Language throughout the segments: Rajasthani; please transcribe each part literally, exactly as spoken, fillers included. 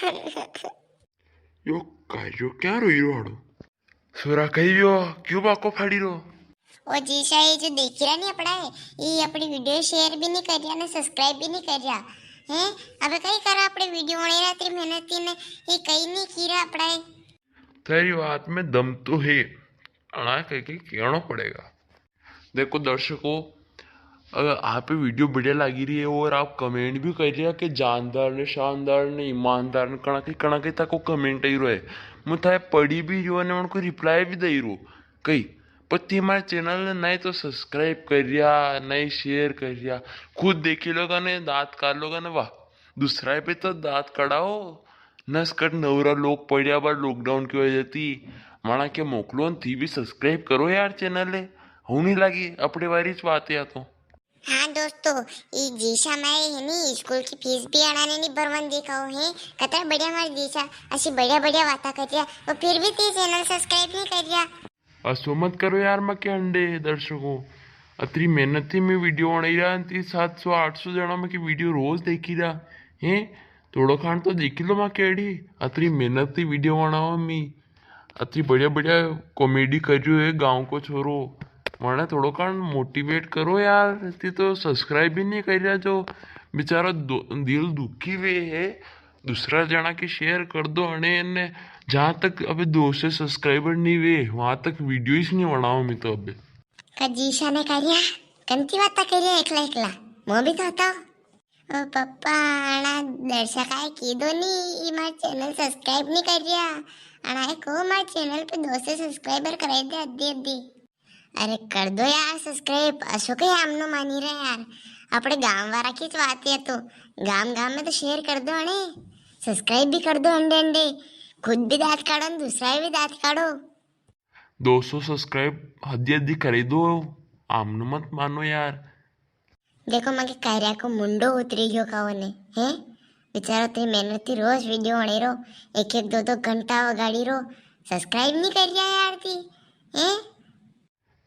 यो कार्यो क्या रोई रो आड़ो? सोरा कही व्यो, क्यों बाको फाड़ी रो? ओ जीशा, ये जो देखी रहा नी अपना है, ये अपनी video share भी नी कर रहा, ने subscribe भी नी कर रहा। हैं? अबे कई करा अपने video होने रात री मेहनत थी ने, ये कई नी की रहा अपना है। तेरी बात में दम तो है, अणा कह के कहना पड़ेगा। देखो दर्शकों, अगर आप video बढ़िया लागी रही है और आप comment भी कर रहा कि जानदार ने, शानदार ने, ईमानदार ने, कणा के, कणा के तक को comment आई रो है, मैं थाए पढ़ी भी रही हूँ ने उनको reply भी दे रही हूँ कई, पर ती मारे channel ने नहीं तो subscribe कर रहा, नहीं share कर रहा। खुद देखी लोगा ने, दांत काड़ लोगा ने, वाह, दूसरा पे तो दांत कड़ाओ। नसकट नवरा लोग पड़िया बा lockdown की वजह थी, माना के मोकलो न थी भी subscribe करो यार channel है। हूं नी लागी अपने बारी च बात या तो। हाँ दोस्तों, ई जीशा माए है नी, स्कूल की फीस भी अणा ने नी भरवन दिखाओ है। कतरा बढ़िया मारे जीशा, असी बढ़िया बढ़िया बाता कर रिया, वो फिर भी ती channel subscribe नी कर रिया। असो मत करो यार, माके अंडे दर्शकों, अतरी मेहनत थी मैं video बनाई रहा, ती सात सौ आठ सौ जना माकी video रोज देखी रहा है। थोड़ो खान तो देखी लो माके अड़ी, अतरी मेहनत थी video बनावा मी, अतरी बढ़िया बढ़िया comedy कर रह्यो है गांव को छोरो, माने थोड़ो खान motivate करो यार। ती तो subscribe भी नी कर रहा, जो बेचारा दो-, दिल दुखी वे है, दूसरा जना के share कर दो अने, अने जहाँ तक अबे दो सौ subscriber नी वे, वहां तक video ही नी बनाओ मैं तो अबे। का जीशा ने कर रिया, कंती बाता कर रिया एकला एकला, मो भी तो बताओ। ओ पप्पा, अणा दर्शकाए की दो नी, ई मार channel subscribe नी कर रिया। अणा ए को मार channel पे दो सौ subscriber कराई दे अद्दी अद्दी। अरे कर दो यार subscribe, असो कई आमनो मानी रहे यार, अपने गांव वाला की बात है तो गांव गांव में तो share कर दो अने, subscribe भी कर दो अंडे अंडे, खुद भी दांत काढ़ो न दूसरा भी दांत काढ़ो। दो सौ subscribe हद्दी हद्दी करे दो, आमनो मत मानो यार। देखो, माके कार्या को मुंडो उतरी गयो काओ ने, हैं? बेचारो ते मेहनत थी रोज video बने रो, एक एक दो दो घंटा वगाड़ी रो, subscribe नी कर रिया यार ती, हैं?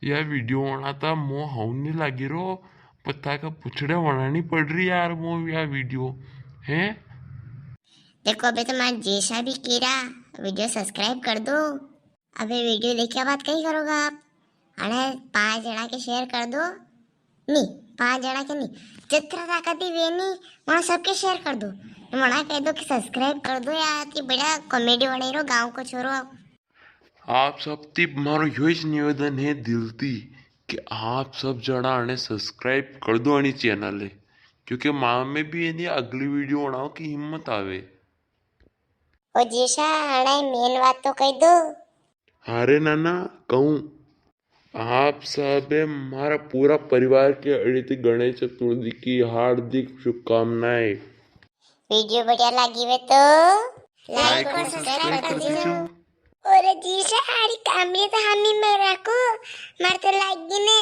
या video बनाता मो हाउ नी लागी रो, पता का पुछड़े बनानी पड़ रही यार मो या video, हैं? देखो, अबे तो मार जैसा भी कीरा, video subscribe कर दो। अबे video देखा बाद कई करोगा आप? अरे पांच जना के share कर दो। नी, पांच जना के नी, जितरा ताकत ही वे नी, वहाँ सबके share कर दो। वहाँ कह दो कि subscribe कर दो यार, कि बढ़िया comedy बने रो गांव को छोरो। आप सब ती मारो यो ही निवेदन है दिल ती कि आप सब जना आने subscribe कर दो आनी channel है, क्योंकि मां में भी इन्हें अगली video बनाओ की हिम्मत आवे। ओ जीशा, आने main बात तो कह दो। अरे नाना, कहूँ, आप सबे मारा पूरा परिवार के अड़ी ती गणेश चतुर्थी की हार्दिक शुभकामनाएं। Video बढ़िया लागी वे तो like और subscribe कर दीजो। और जीशा, हारी कामरी तो हामी में रखो, मार तो लागी ने।